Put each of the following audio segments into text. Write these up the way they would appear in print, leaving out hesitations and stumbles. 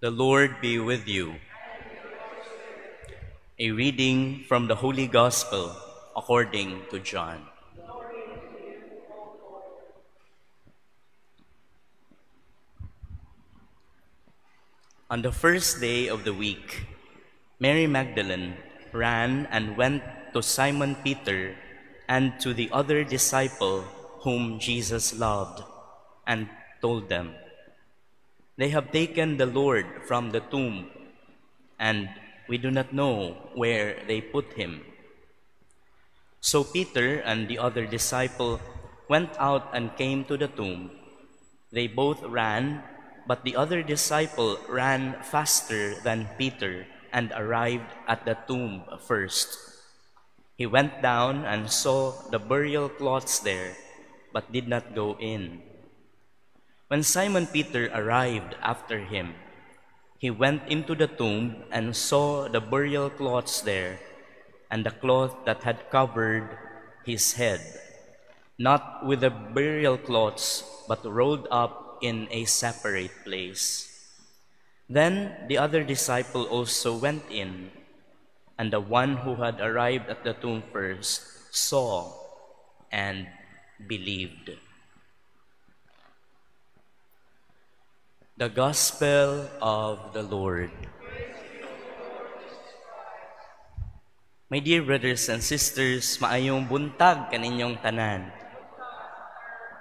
The Lord be with you. A reading from the Holy Gospel according to John. On the first day of the week, Mary Magdalene ran and went to Simon Peter and to the other disciple whom Jesus loved, and told them, "They have taken the Lord from the tomb, and we do not know where they put him." So Peter and the other disciple went out and came to the tomb. They both ran, but the other disciple ran faster than Peter and arrived at the tomb first. He went down and saw the burial cloths there, but did not go in. When Simon Peter arrived after him, he went into the tomb and saw the burial cloths there, and the cloth that had covered his head, not with the burial cloths, but rolled up in a separate place. Then the other disciple also went in, and the one who had arrived at the tomb first saw and believed. The Gospel of the Lord. My dear brothers and sisters, maayong buntag kaninyong tanan.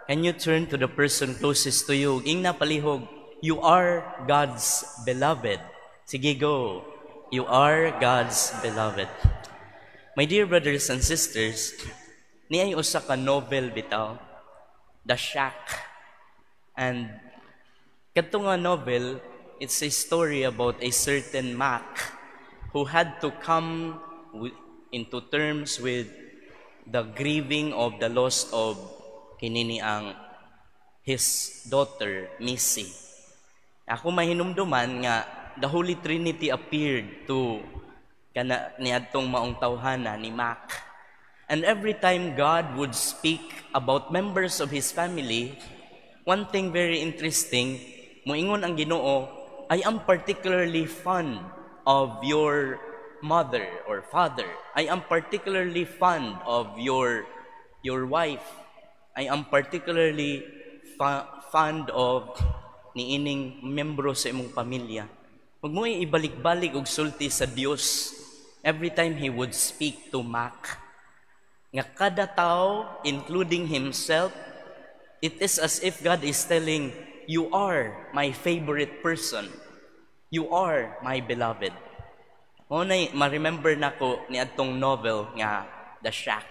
Can you turn to the person closest to you? Ingna palihog, "You are God's beloved." Sige, go. You are God's beloved. My dear brothers and sisters, niay usa ka novel bitaw, The Shack. And kadto nga novel, it's a story about a certain Mac who had to come into terms with the grieving of the loss of kinini ang his daughter, Missy. Ako mahinumduman nga the Holy Trinity appeared to kana niadtong maong tawhana ni Mac. And every time God would speak about members of his family, one thing very interesting, moingon ang Ginoo, "I am particularly fond of your mother or father. I am particularly fond of your wife. I am particularly fond of niining membro sa imong pamilya." Huwag mo ibalik-balik og sulti sa Dios every time he would speak to Mac. Nga kada tao, including himself, it is as if God is telling, "You are my favorite person. You are my beloved." Mao na ma-remember nako ni adtong novel nga The Shack.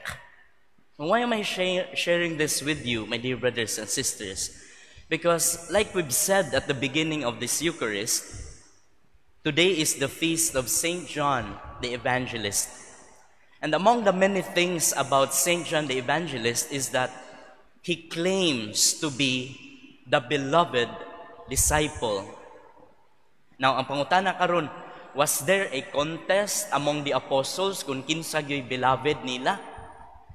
Why am I sharing this with you, my dear brothers and sisters? Because like we've said at the beginning of this Eucharist, today is the feast of Saint John the Evangelist. And among the many things about Saint John the Evangelist is that he claims to be the beloved disciple. Now, ang pangutana karon, was there a contest among the apostles kung kinsa gyoy beloved nila?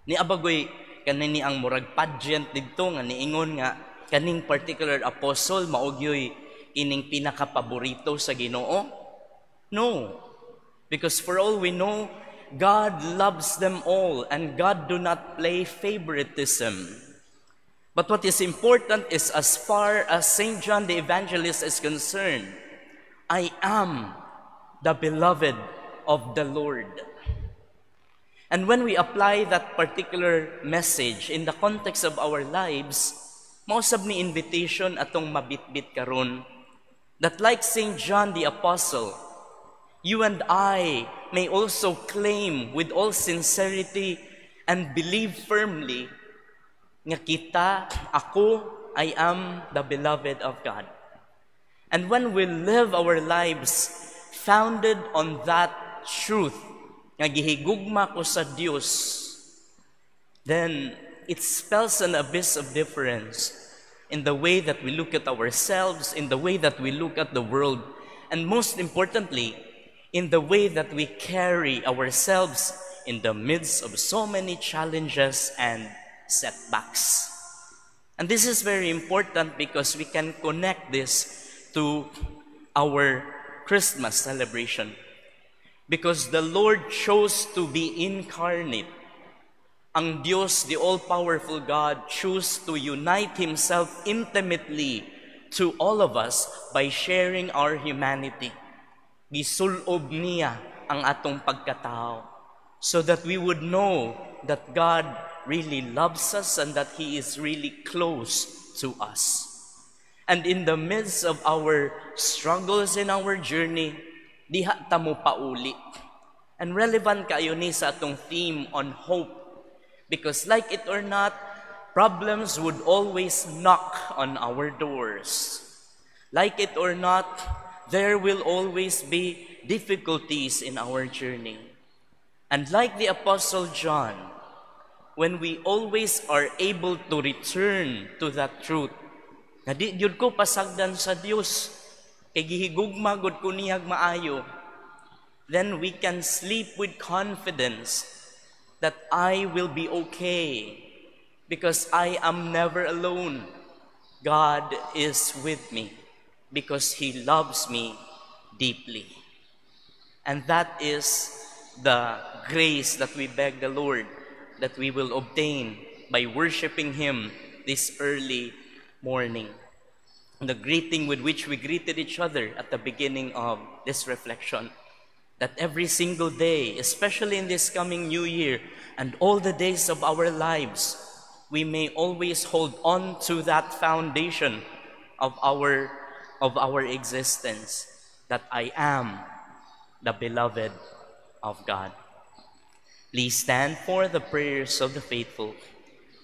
Ni abagoy kanini ang murag pageant didto nga niingon nga kaning particular apostle mao gyoy ining pinakapaborito sa Ginoo? No. Because for all we know, God loves them all and God do not play favoritism. But what is important is, as far as Saint John the Evangelist is concerned, "I am the beloved of the Lord." And when we apply that particular message in the context of our lives, mausab ni invitation atong mabitbit karon that, like Saint John the Apostle, you and I may also claim with all sincerity and believe firmly nga kita, ako, I am the beloved of God. And when we live our lives founded on that truth, nga gihigugma ko sa Dios, then it spells an abyss of difference in the way that we look at ourselves, in the way that we look at the world, and most importantly, in the way that we carry ourselves in the midst of so many challenges and setbacks. And this is very important because we can connect this to Our Christmas celebration. Because the Lord chose to be incarnate. Ang Diyos, the all-powerful God, chose to unite Himself intimately to all of us by sharing our humanity. Gisulob niya ang atong pagkatao so that we would know that God really loves us and that He is really close to us. And in the midst of our struggles in our journey, diha ta mo pauli. And relevant kaayo ni sa atong theme on hope. Because like it or not, problems would always knock on our doors. Like it or not, there will always be difficulties in our journey. And like the Apostle John, when we always are able to return to that truth, nga di gyud ko pasagdan sa Dios, kay gihigugma gud ko niyag maayo, then we can sleep with confidence that I will be okay because I am never alone. God is with me because He loves me deeply. And that is the grace that we beg the Lord that we will obtain by worshiping Him this early morning. The greeting with which we greeted each other at the beginning of this reflection, that every single day, especially in this coming new year and all the days of our lives, we may always hold on to that foundation of our existence, that I am the beloved of God. Please stand for the prayers of the faithful.